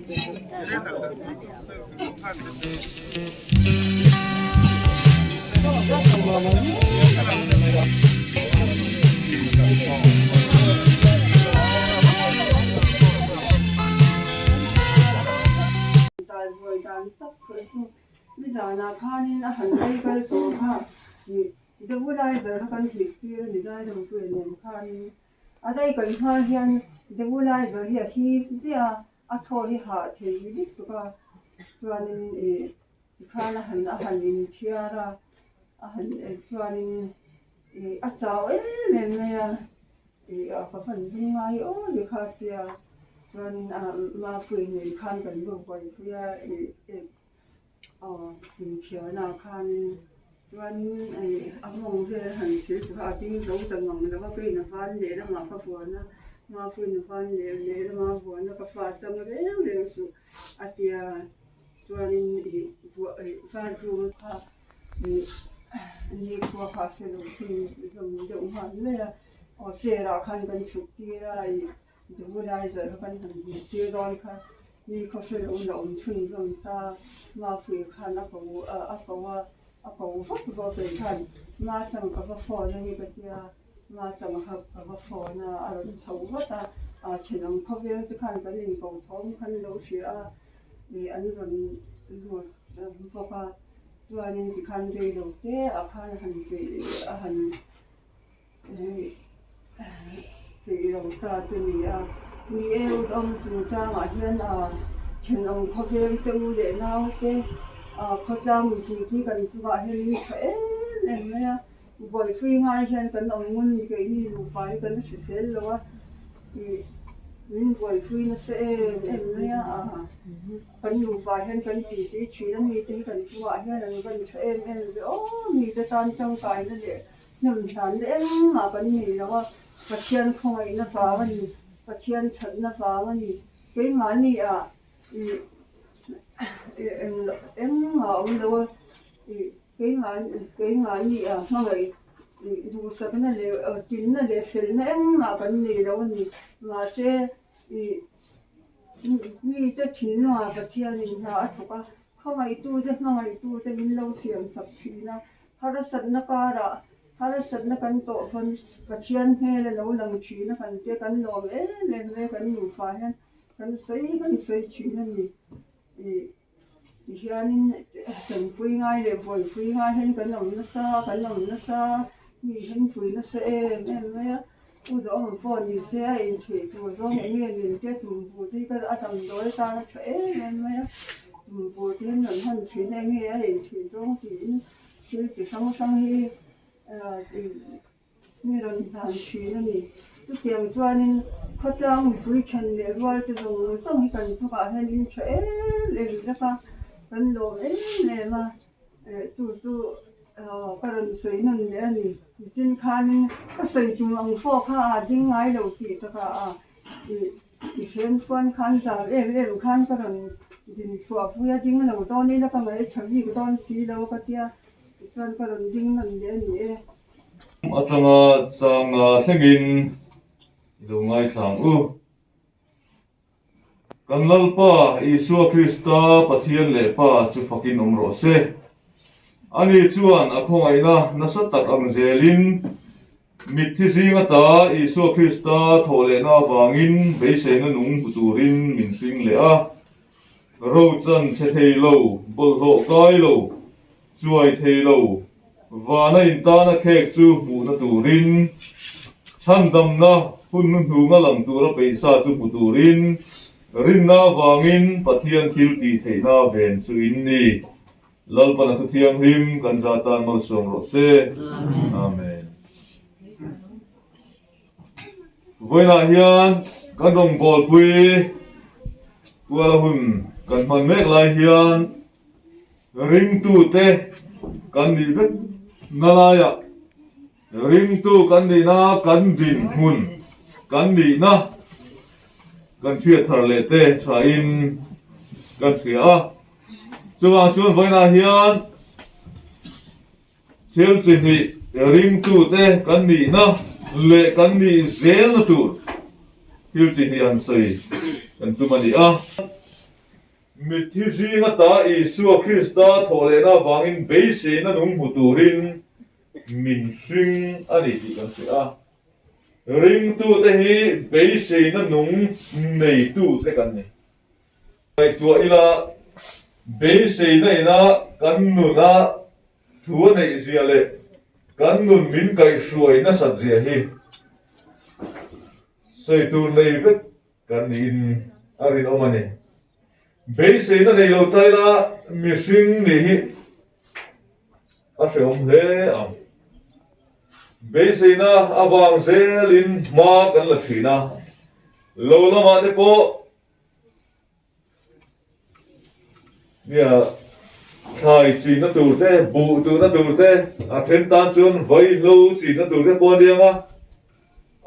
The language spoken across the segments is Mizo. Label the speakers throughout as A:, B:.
A: Talbuai dan tak kha chu nizanah khanin a han lei kal tawh kha ih Debulaizer kha kan hrilh tir a ni zai deuh chu nen khanin a dai kan hma hian Debulaizer hi a hip ziah a a thaw hi hah thei lutuk a chuanin ih tikhan a han a han inthiar a a han chuanin ih a chau em em mai a ih a ka hman ding ngai aw ni kha tia chuanin a mafui nei khan kan lo buaipui a ih ih aw inthiarna ah khanin chuanin ih a mawng vel a han thil tur a a ding zo ta mang lo a keiin a van lehlamah ka vuan a mafuiin a van leh lehlamah a vuan a ka fa chang reng reng suh a tia chuanin ih vuah ih bathroom kha ih nikhua kha a hre lo thung hlawm deuh nghal mai a aw chair ah khan kan chhuk tir a ih Debulaizer kha kan han hmuh tir dawn kha mi khawhre lo la awm chhunzawm ta Mafui khan a ko a ko a a ko vak vak kei khan Machang ka va phone a ni ka tia Machang kha ka va phone a a rawn chho vat a a thenawm khawvel te khan kan inko thawm khan lo hria a ih an rawn lut bawk a chuanin tikhan reilo te ah khan a han a han. Tih lo ta chu ni a, ni e udawm chungchangah hian a thenawm khawvel te u leh nau te a khawtlang mipui khi kan chungah hian in tha em em mai a, buaipui ngai hian kan awm ngun ni keini nupa hi kan hrisel lo a ih min buaipui nasa em em mai a a kan nupa hian kan tih tih thin a mite hi kan chungah hian an van tha em em ve aw mite tan tangkaina leh Hnem hlan na engmah kan nei lo a, Pathian khawngaihna vang a ni, Pathian thatna vang a ni. Keimahni ah ih engmah a awm lo a, ih keimahni ah hmangaih ih duhsakna leh tinna leh felna engmah kan nei lo a ni. Mahse ih mite thinlungah Pathianin hna a thawk a, khawngaihtute hmangaihtute min lo siamsak thin a. Harsatna karah harsatna kan tawh pawn Pathian hmel a lo lang thin a kan tia kan lawm em em mai a kan nufa hian kan sawi kan sawi thin a ni. Ih tihianin tanpui ngai leh buaipui ngai hian kan awm nasa kan awm nasa mi hian pui nasa em em mai a u duhawm pawh ni se a intheih tur zawng eng nge min tia tumbu te hi ka a damdawi atan a tha em em mai a tumbu te hian rawn han thin a eng nge a intheih zawng tiin. Thil chi hrang hrang hi mi rawn hlan thin a ni. Chutiang chuanin khawtlang mipui then leh rual te zawng zawng hi kan chungah hian in tha em em vek a, kan lawm em em a, chu chu ka rawn sawi nawn leh a ni. Nichin khanin ka sawi tum ang pawh kha a ding ngai lo tih takah a ih. I hren chuan khan zar em em khan ka rawn din chhuah pui a, ding lo dawn ila ka ngaih tha bik dawn si lo ka tia, tichuan ka rawn ding nawn leh a ni e.
B: Atanga changa thlengin i lo ngaithla ang u. Kan Lalpa Isua Krista Pathian leh Pa chu fakin awm rawh se. Ani chuan a khawngaihna nasa tak ang zelin Mitthi zing ata Isua Krista thawhlehna avangin beiseina nung hmu turin min hring leh a. Rochan chhe thei lo, bawlhhlawh kai lo, chuai thei lo, vana intana khek chu hmuhna turin, chhandamna hun hnuhnunga lang tura peihsa chu hmu turin, rinna avangin Pathian thil tih theihna ven chu in ni. Lalpan a thu thianghlim kan za tan malsawm rawh se. Amen. Vawiinah hian kan rawngbawlpui kuala hun kan hman mek lai hian ringtute kan nih vek na laiah ringtu kan nihna kan dinhmun kan nihna kan hriat thar leh te thain kan hria a. Chuvang chuan vawiinah hian thil chi hnih ringtute kan nihna leh kan nih zelna tur thil chi hnih han sawi kan tum a ni a. Mitthi zing ata Isua Krista thawhlehna avangin beiseina nung hmu turin min hring a ni tih kan hria a. Ringtute hi beiseina nung neitute kan ni. Ngaihtuah ila, beiseina ina kan nuna thu a neih zia leh kan nun min kaihhruai nasat zia hi sawi tur nei vek kan niin a rinawm a ni. Beiseina nei lo ta ila mihring nih hi a hrehawm hle ang. Beiseina avang zelin hma kan la thin a, lo lamah te pawh Nia, thlai chinna tur te, buh tuhna tur te, a then tan chuan vaihlo chinna tur te pawh a niang a,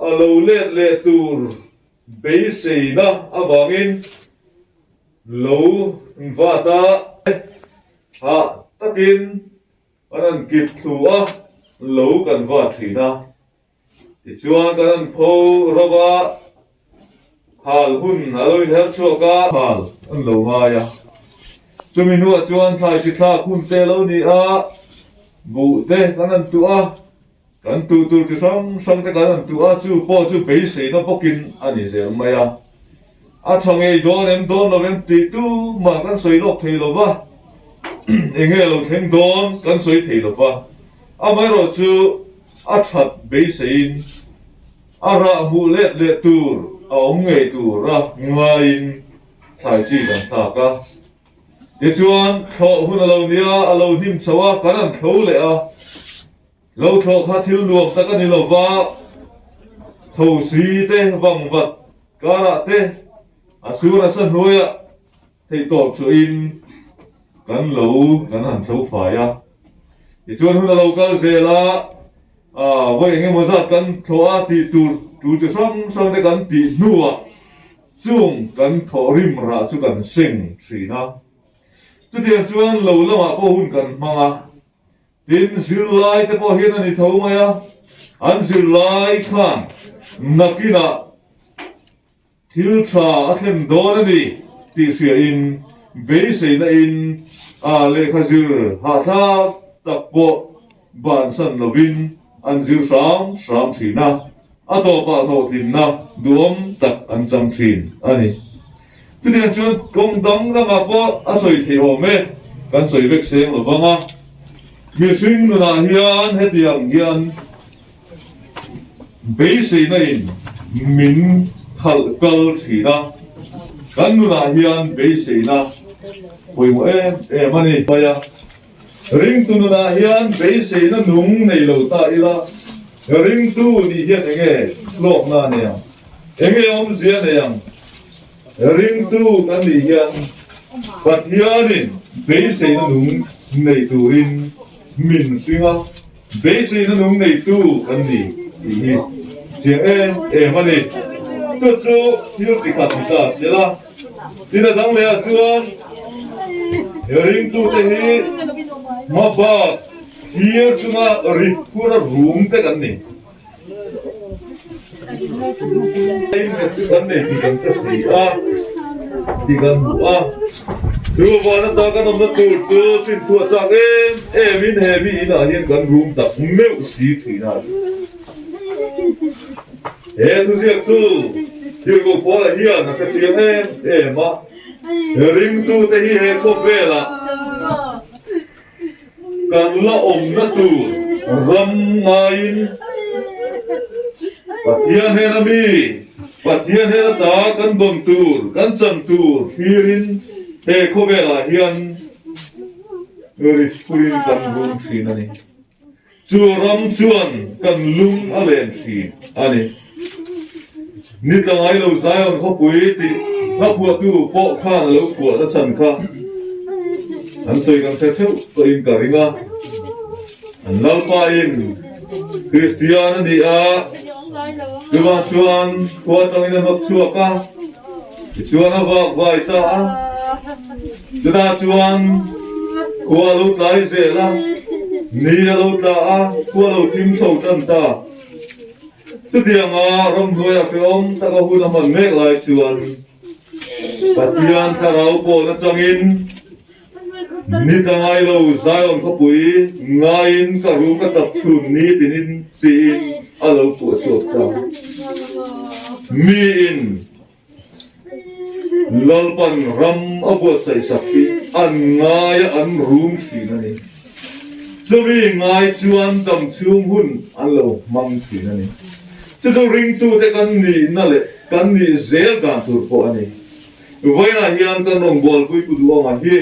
B: a lo let leh tur beiseina avangin lo vat a, hah takin kan han kip thlu a, lo kan vat thin a. Tichuan kan an pho ro a, hal hun a lo inher chhuak a. Hal an lo ngai a. Chumi hnuah chuan thlai si thlak hun te lo ni a, buh te kan han tuh a, kan tuh tur chi hrang hrang te kan han tuh a, chu pawh chu beiseina bawkin a ni zel mai a. A tha ngei dawn em dawn lo em tih tu mah kan sawi lawk thei lo va, enge lo thleng dawn kan sawi thei lo va. Amaherawhchu A that beiseiin a rah hmuh let leh tur a awm ngei tura ngaiin thlai chi kan thlak a. Tichuan, thlawh hun a lo nia, a lo hnim chho a, kan han thlo leh a. Lo thlawh kha thil nuam tak a ni lo va, thosi te, vangvat karah te, a sur a sa hnuaiah Theihtawp chhuahin kan lo kan han thlo fai a, tichuan hun a lo kal zel a, vawi eng emaw zat kan thlawh a tih tur tul chi hrang hrang te kan tih hnuah chung kan thawh rim rah chu kan seng thin a. Chutiang chuan lo lamah pawh hun kan hmang a, tin zirlai te pawh hian a ni tho mai a, an zirlai khan nakinah Thil tha a thlen dawn a ni tih hriain beiseina in a lehkha zir hahthlak tak pawh bansan lovin an zir hram hram thin a, a tawpah hlawhtlinna duhawm tak an chang thin a ni. Chutiang chuan kawng dang dangah pawh a sawi theih awm e, kan sawi vek seng lo vang a, mihring nunah hian hetiang hian Beiseina in min khalh kal thin a, kan nunah hian beiseina pawimawh em em a ni. Mai a, ringtu nunah hian beiseina nung nei lo ta ila, ringtu nih hian enge hlawkna a nei ang? Enge awmzia nei ang? Ringtu kan nih hian Pathianin beiseina nung nei turin min hring a. Beiseina nung neitu kan ni tih hi chiang em em a ni. Chu chu thil chi khat ni ta se la. Tin a dang lehah chuan ringtute hi hma bak thlir chunga rit phura rum te kan ni. Kan nei tih kan hre si a, tih kan hmu a. Chu van ata kan awmna tur chu sinchhuah chak em em in he mi inah hian kan rum tak meuh si thin a ni. He thuziaktu Tirhkoh Paula hian a hre chiang em em a, ringtute hi he khawvelah Kan la awmna tur ram ngaiin Pathian hnena mi, Pathian hnena ta kan dawn tur, kan chan tur thlirin he khawvelah hian rit phurin kan rum thin a ni. Chu ram chuan kan lung a len thin a ni. Ni tla ngai lo Zion khawpui tih hla phuahtu pawh khan a lo phuah na chhan kha an sawi kan hre theuh tawhin ka ring a. An Lalpain Kristian a ni a, chuvang chuan khua atangin a hnawt chhuak a, tichuan a vak vai ta a. Chutah chuan khua a lo tlai zel a, ni a lo tla a, khua a lo thim chho tan ta. Chutianga ramhnuaia hrehawm taka hun a hman mek lai chuan. Pathian thlarau pawh nachangin ni tla ngai lo Zion khawpui ngaiin ka ru ka tap chhun ni tinin tiin a lo puah chhuak ta. Miin Lalpan ram a buatsaih sak hi an ngaia an rum thin a ni. Chumi ngai chuan dam chhung hun an lo hmang thin a ni. Chu chu ringtute kan nihna leh kan nih zel dan tur pawh a ni. Vawiinah hian kan rawn bualpui pu duh awmah hi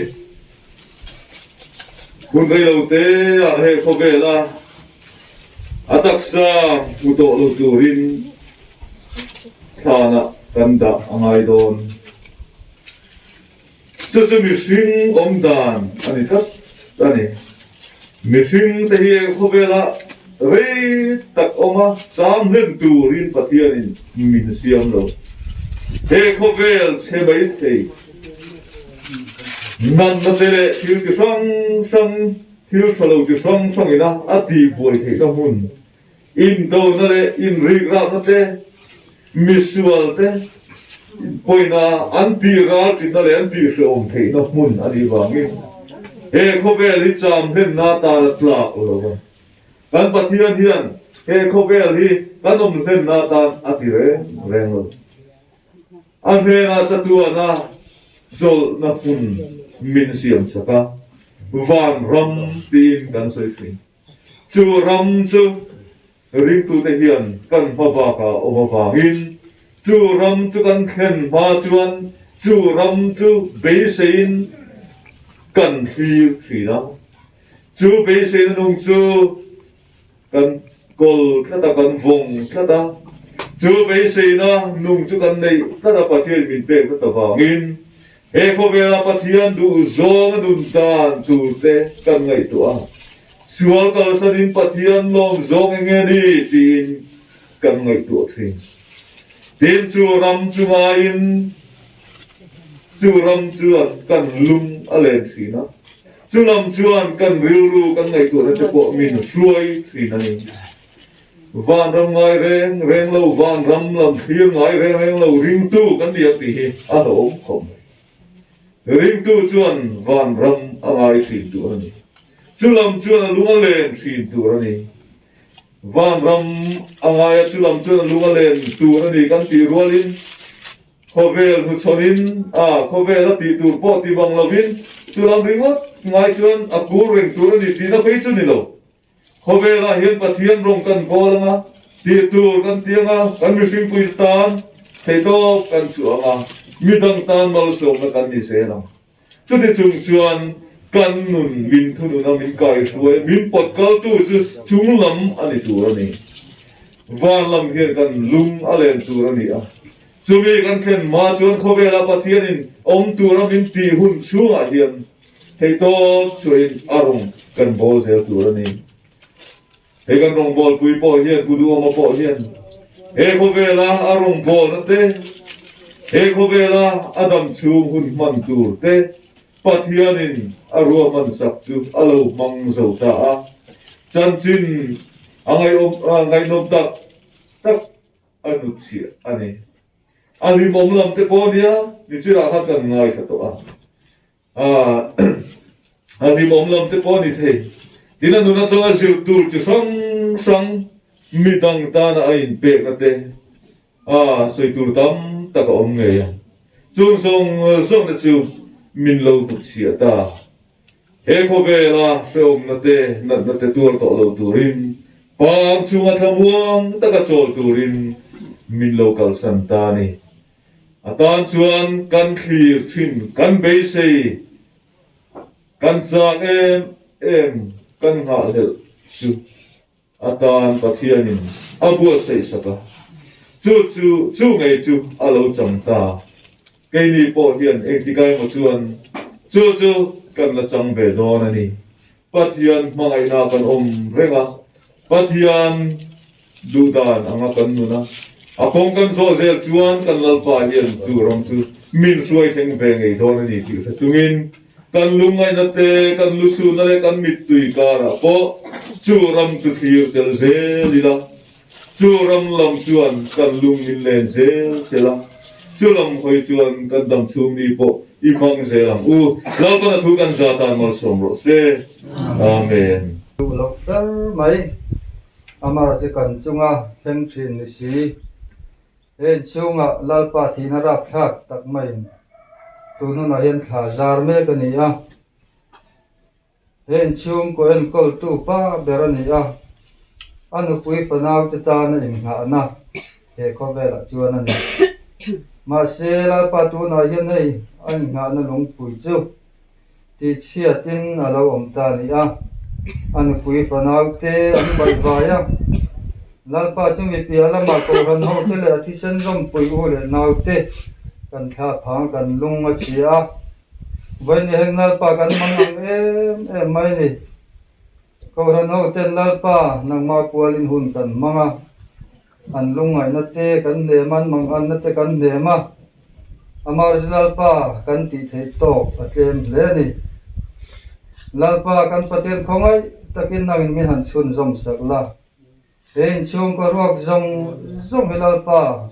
B: hun reilote ah he khawvela a taksa hmu tawh lo turin thlanah kan dah a ngai dawn. Chu chu mihring awm dan a ni tlat a ni. Mihring te hi eng khawvela rei tak awm a cham hlen turin Pathianin min siam lo. He khawvel chhe mai thei natna te leh thil ti hrang hrang, thil tha lo ti hrang hrangina a tihbuai theihna hmun Indona leh inrikrakna te, misual te pawina an tih ralṭinna leh an tih hrehawm theihna hmun a nih vangin he khawvel hi cham hlenna atan a tlak lo a. Kan Pathian hian he khawvel hi kan awm hlenna atan a ti reng reng lo. A hnenah chatuana chawlhna hmun min siam chak a, vanram tiin kan sawi thin. Chu ram chu ringtute hian kan hma bakah awm avangin chu ram chu kan thlen hma chuan chu ram chu beiseiin kan thlir thin a. Chu beiseina nung chu kan kawl tlat a, kan vawng tlat a. Chu beiseina nung chu kan neih tlat a Pathian min pek tlat avangin He khawvela Pathian duh zawnga nun dan tur te kan ngaihtuah a, sual kalsanin Pathian lawm zawng eng nge ni tiin kan ngaihtuah thin. Tin, chu ram chu ngaiin chu ram chuan kan lung a len thin a, chu lam chuan kan rilru kan ngaihtuahna te pawh min hruai thin a ni. Vanram ngai reng reng lo, vanram lam thlir ngai reng reng lo ringtu kan ni ang tih hi a hlauhawm khawp mai. Ringtu chuan vanram a ngai thin tur a ni. Chu lam chuan a lung a len thin tur a ni. Vanram a ngai a, chu lam chuan a lung a len tur a ni kan tih rualin khawvel hnuchhawnin a khawvel a tih tur pawh ti bang lovin chu lam ringawt ngai chuan a kur reng tur a ni tihna phei chu ni lo. Khawvelah hian Pathian rawng kan bawl ang a, tih tur kan ti ang a, kan mihringpui tan theihtawp kan chhuah ang a, midang tan malsawmna kan ni zel ang. Chuti chung chuan kan nun min thununa min kaihruai, min pawt kaltu chu chung lam a ni tur a ni. Van lam hian kan lung a len tur a ni a. Chumi kan thlen hma chuan khawvela Pathianin awm tura min tih hun chhungah hian theihtawp chhuahin a rawng kan bawl zel tur a ni. He kan rawngbawlpui pawh hian, Pu Duhawma pawh hian he khawvela a rawngbawlna te, he khawvela a dam chhung hun hman tur te Pathianin a ruahman sak chu a lo hmang zo ta a. Chanchin a ngaihnawm tak tak a hnutchhiah a ni. A hlimawm lam te pawh nia nichirah khan kan ngaithla tawh a. A hlimawm lam te pawh a ni thei. Tin a nun atanga zir tur chi hrang hrang midang tana a inpekna te a sawi tur tam tak a awm ngei a. Chung zawng zawng te chu min lo hnutchhiah ta. He khawvela hrehawmna te, natna te tuar tawh lo turin, pang chhunga thlamuang taka chawl turin min lo kalsan ta a ni. A tan chuan kan thlir thin, kan beisei, kan chak em em, kan nghahhlelh chu A tan Pathianin a buatsaih sak a, chu chu chu ngei chu a lo chang ta. Keini pawh hian engtikai emaw chuan chu chu kan la chang ve dawn a ni. Pathian hmangaihna kan awm reng a, Pathian duhdan anga kan nun a, a kawng kan zawh zel chuan kan Lalpa hian chu ram chu min hruai thleng ve ngei dawn a ni tih hre chungin, Kan lungngaihna te, kan lusuhna leh kan mittui karah pawh chu ram chu thlir tel zel ila, chu ram lam chuan kan lung min len zel tel a. Chu lam hawi chuan kan dam chhung ni pawh i hmang zel ang u. Lalpan a thu kan za tan malsawm rawh se. Amen.
C: Duh loh ber mai Amara chu kan chunga thleng thin ni si. He inchhungah Lalpa thihna rapthlak tak maiin tun hunah hian thla zar mek a ni a. He inchhungkaw enkawltu pa ber a ni a, a nupui fanaute tana inngahna he khawvelah chuan a ni. Mahse, Lalpa tunah hian hei a inngahna lungpui chu tihchhiatin a lo awm ta a ni a, a nupui fanaute an baihvai a. Lalpa chu mi piah lamah kohhran hote leh a thisen zawmpui u leh naute kan thla phang kan lung a chhia a. Vawiin heng Lalpa kan hmang ang em em mai ni. Kohhran ho ten Lalpa nangmah kualin hun kan hmang a, an lungngaihna te kan hnem a, an manganna te kan hnem a, Amar chu Lalpa kan tih theih tawk a tlem hle a ni. Lalpa kan Pathian khawngaih takin nangin min han chhunzawm sak la. He inchhungkaw ruak zawng zawng hi Lalpa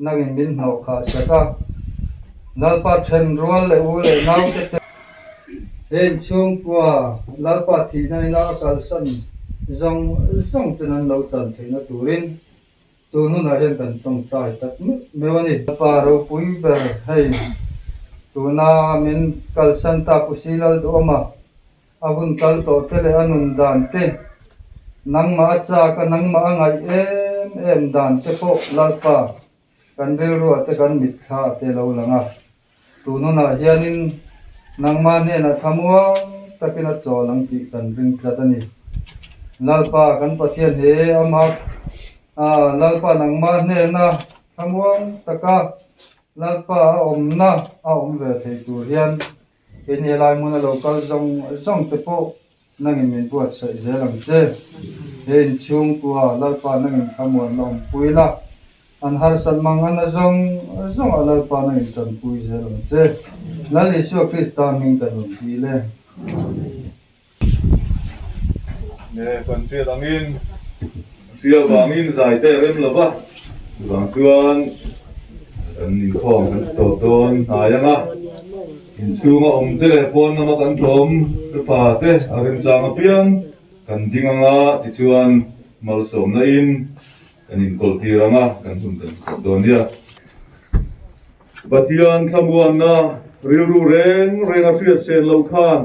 C: nangin min hnawh khah sak a, Lalpa then rual leh u leh naute te. He inchhungkua Lalpa thihna ina a kalsan zawng zawng ten an lo chan theihna turin tun hunah hian kan tawngtai tak meuh meuh a ni. Lalpa ropui ber hei tuna min kalsan tak u si Lalduhawma A hun kal tawh te leh a nun dan te, nangmah a chak a, nangmah a ngaih em em dan te pawh Lalpa kan rilruah te kan mitthla te lo lang a. Tun hunah hianin nangmah hnenah thlamuang takin a chawl ang tih kan ring tlat a ni. Lalpa kan Pathian he ama Lalpa nangmah hnena thlamuang taka Lalpa a awmna a awm ve thei tur hian Kei ni helai hmuna lo kal zawng zawng te pawh nangin min buatsaih zel ang che. He inchhungkua Lalpa nangin thlamuan la awmpui la, an harsat mang ana zawng zawngah Lalpa nangin tanpui zel ang che. Lal Isua Krista hming kan rawn dil e.
B: Nge kan hriat angin hria vangin zai te a rem lo va, chuvang chuan kan inkhawm kan ti tawp dawn hnai ang a, inchhunga awm te leh pawn lama kan tlawm hrepa te a remchang apiang kan ding ang a, tichuan malsawmna in kan inkawl tir ang a, kan hun kan ti tawp dawn nia. Pathian thlamuanna rilru reng reng a hriat sen loh khan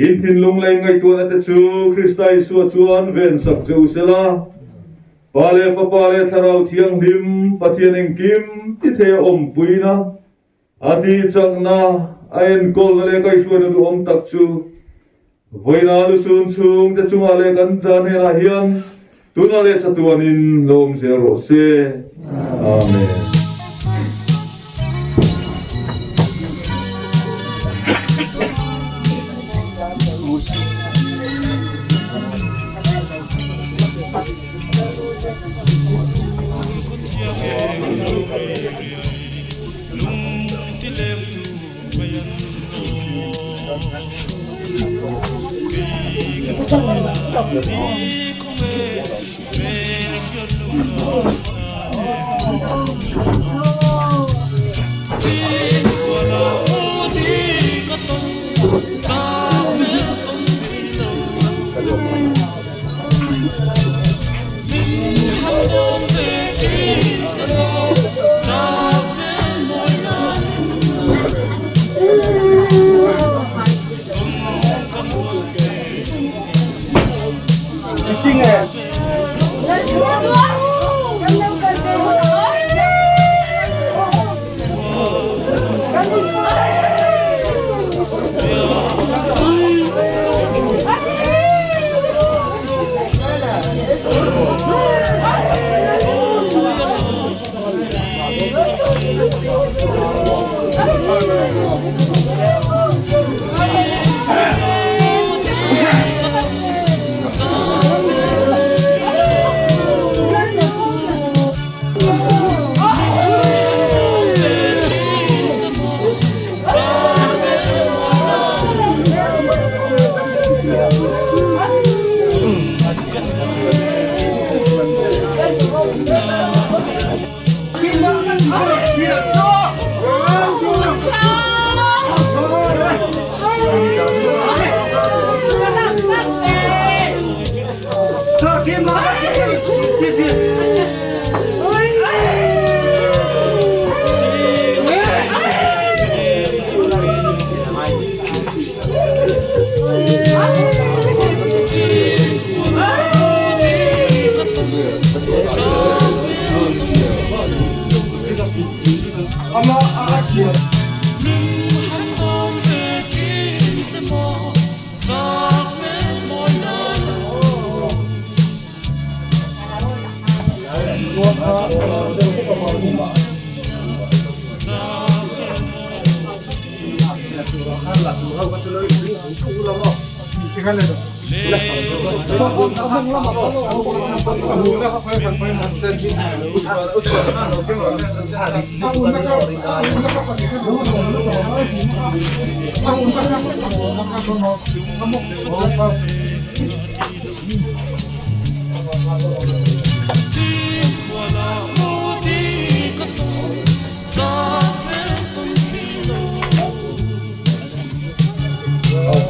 B: in thinlung leh ngaihtuahna te chu Krista Isua chuan ven sak che u sela. Pa leh Fapa leh Thlarau Thianghlim Pathian engkim ti thei a awmpuina, a tihchakna, a enkawlna leh kaihhruaina duhawm tak chu vawiina lusun chhungte chungah leh kan zan hnenah hian tunah leh chatuanin lo awm zel rawh se. Amen.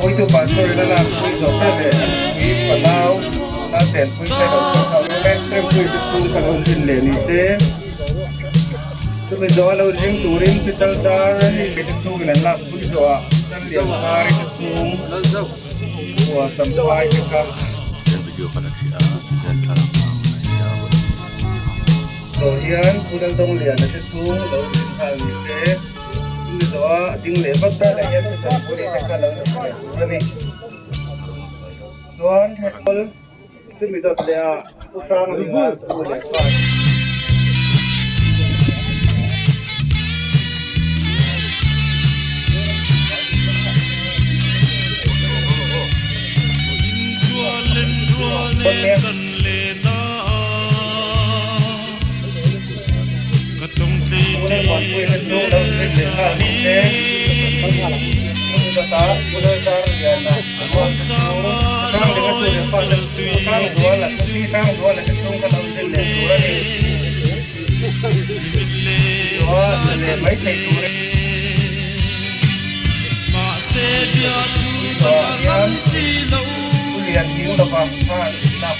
C: Puitu pastor ina lak pui zawh ta leh a nupui fanau nauten pui te lo chhuak nghal rawk e. Rempuii chu chhung kha lo zin leh ni se. Chumi zawh a lo zing turin Pital dar te chhungin an lak pui zawh ah Pital lian thar te chhung kua samphai te kha. Zawh hian Pu Laldawng Liana te chhung lo zin nghal ni se. Chumi zawh a a ding leh vat a leh hian Pital puri te kha lo zin leh tur a ni. Chuan Chumi dawt leh ah Pu Hrang Linga tu leh pa. Pu Lalmuanpuia te chu lo zin leh nghal ni se. Chumi dawt ah Pu Lalzarliana Ruat te chu Pu Hrang Linga tu leh pa te Pu Hrangzuala Pi Hrangzuala te chhung kha lo zin leh tur a ni. Chuan leh mai thei turin Tih hian Pu Lian Hing lova khan lak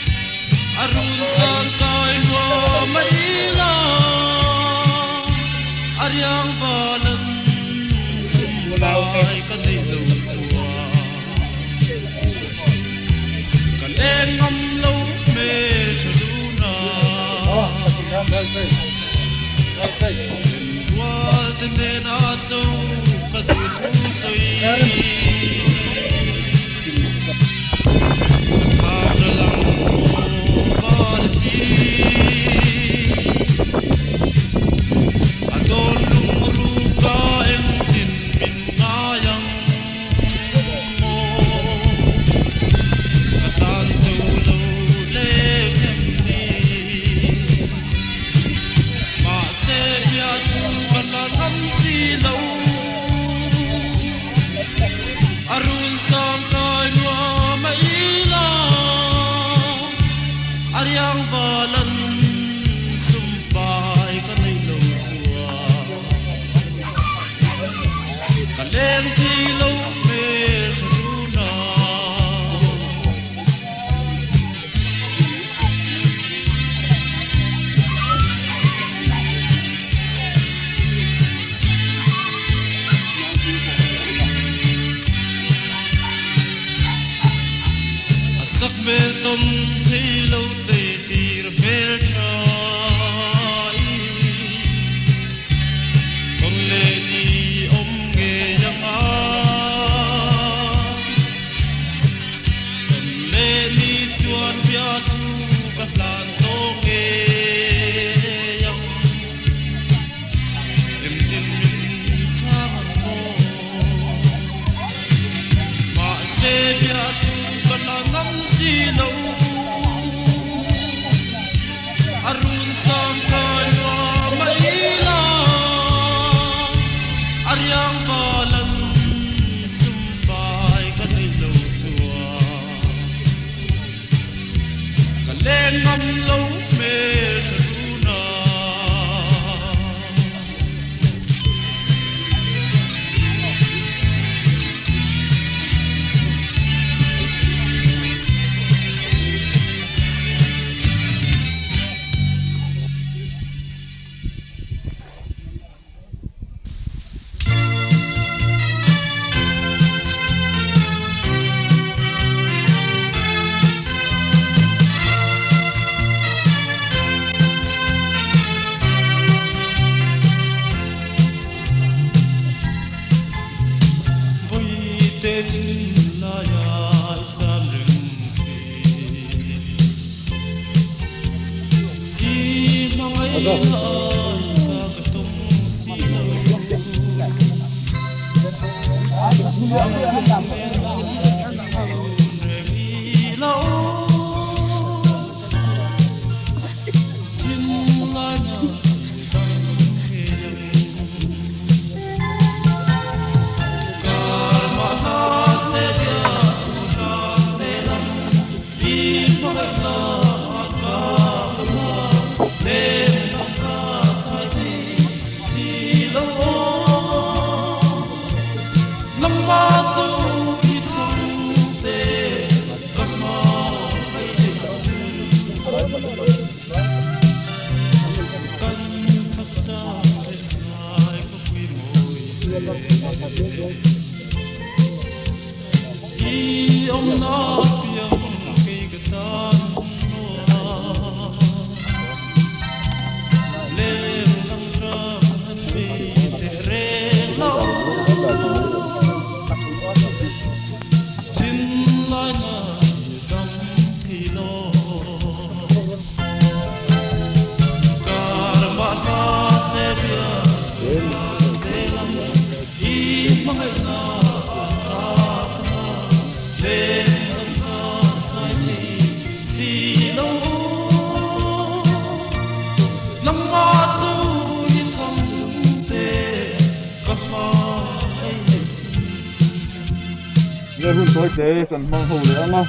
B: Nge hun tawi te kan hmang ho leh ang a.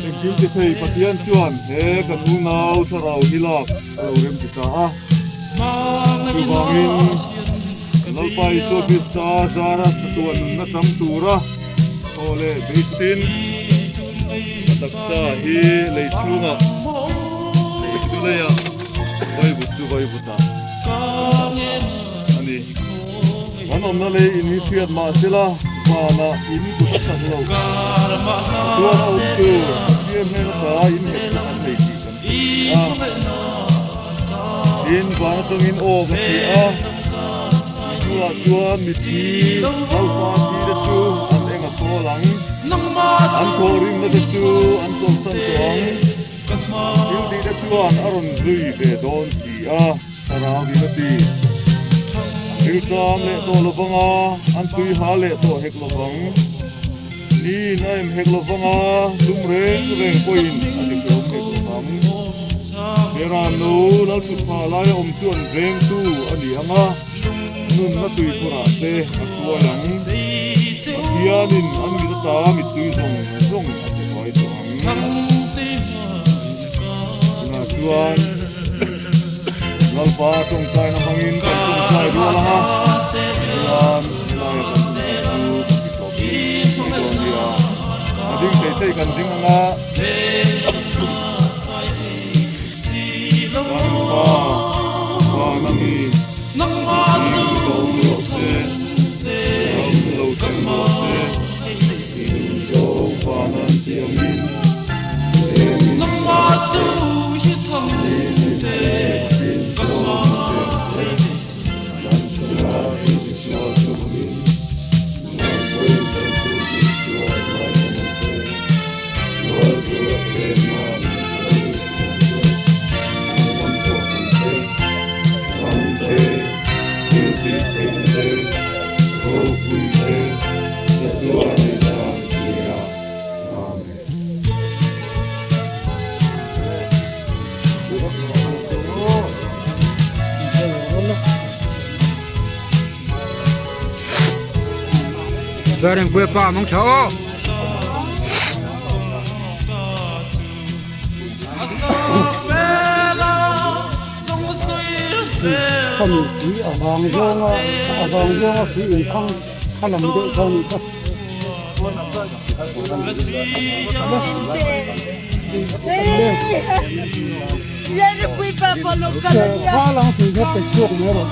B: Engkim ti thei Pathian chuan he kan unau thlarau hi lak a lo rem ti ta a. Chuvangin Lalpa Isua Krista zara chatuah nunna tam tura thaw leh beisin a taksa hi lei chhungah lei chu leiah vaivut chu vaivutah a ni. Kan awmna lei in hi hriat mah sela vanah in kut a chak lo. Chuan a awm tur Pathian hmel ata in nghet chu kan nei tih kan hre a. Tin, van atangin aw ka ti a, hnuah chuan mithi Lalpa thi te chu an eng a thawl ang, an thawhrimna te chu an chawlhsan tawh ang, thil tih te chuan a rawn zui ve dawn si a, Thlarau in a ti. An rilṭam leh tawh lovang a, an tui ha leh tawh hek lovang. Niin a em hek lovang a, lum reng reng pawhin a ti hlawm hek lovang. Beran lo Lalthutpha laia awm chu an vengtu a ni ang a, nunna tuikhurah te a hruai ang. Pathianin an mit ata mittui zawng zawng a ti fai tawh ang. Tunah chuan Lalpa tawngtaina hmangin kan tawngtai rual ang a, tichuan helaia kan hun hman chu kan ti tawp mai dawn nia. A ding thei thei kan ding ang a, kan Pa van a mi i hming lo awm rawh se, ram lo thleng rawh se, i duhzawng van an ti angin eng in rawh se.
C: Darengpui pa mang tha aw.
D: Khami tui a vang zawnga a vang zawnga hrui inkhang kha lam deuh kha a nih kha. Kha lang hrui kha pe chhuak mai rawh.